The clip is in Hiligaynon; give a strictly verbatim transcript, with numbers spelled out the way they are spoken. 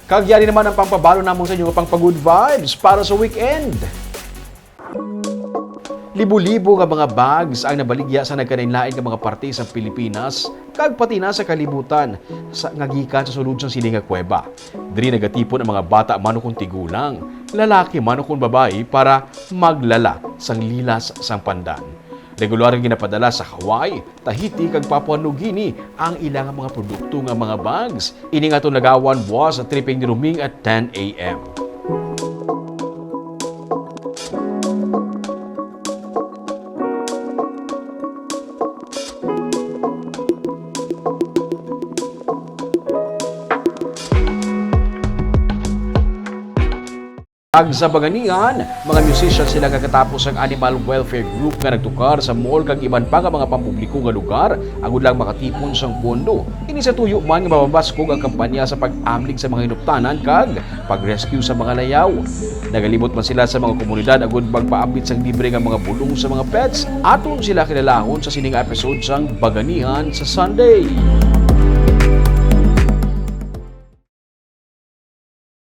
Kag yari naman ang pampabalo namon sa inyo nga pang pa-good vibes para sa weekend. Libo-libo nga mga bags ang nabaligya sa nagkalain-lain nga mga parte sa Pilipinas, kag pati na sa kalibutan, sa, nga gikan sa sulod sang sini nga kuweba. Diri nagatipon ang mga bata man ukon tigulang, lalaki man ukon babayi, para maglala sang lilas sang pandan. Regular nga ginapadala sa Hawaii, Tahiti, kag Papua New Guinea ang ilang mga produkto nga mga bags. Ini nga aton lagawan buwas sa tripping ni Roming at ten a m. Ag sa Banganihan, mga musician sila nga katapos ang Animal Welfare Group nga nagtukar sa mall kag iban pa nga mga pampubliko nga lugar agud lang makatipon sang pondo. Ini sa tuyo man nga mapamaskog ang kampanya sa pag-amlig sa mga hinuptanan kag pag-rescue sa mga layaw. Nagalimot man sila sa mga komunidad agud magpaambit sang libre nga mga bulong sa mga pets. Aton sila kilalahon sa sining episode sang Banganihan sa Sunday.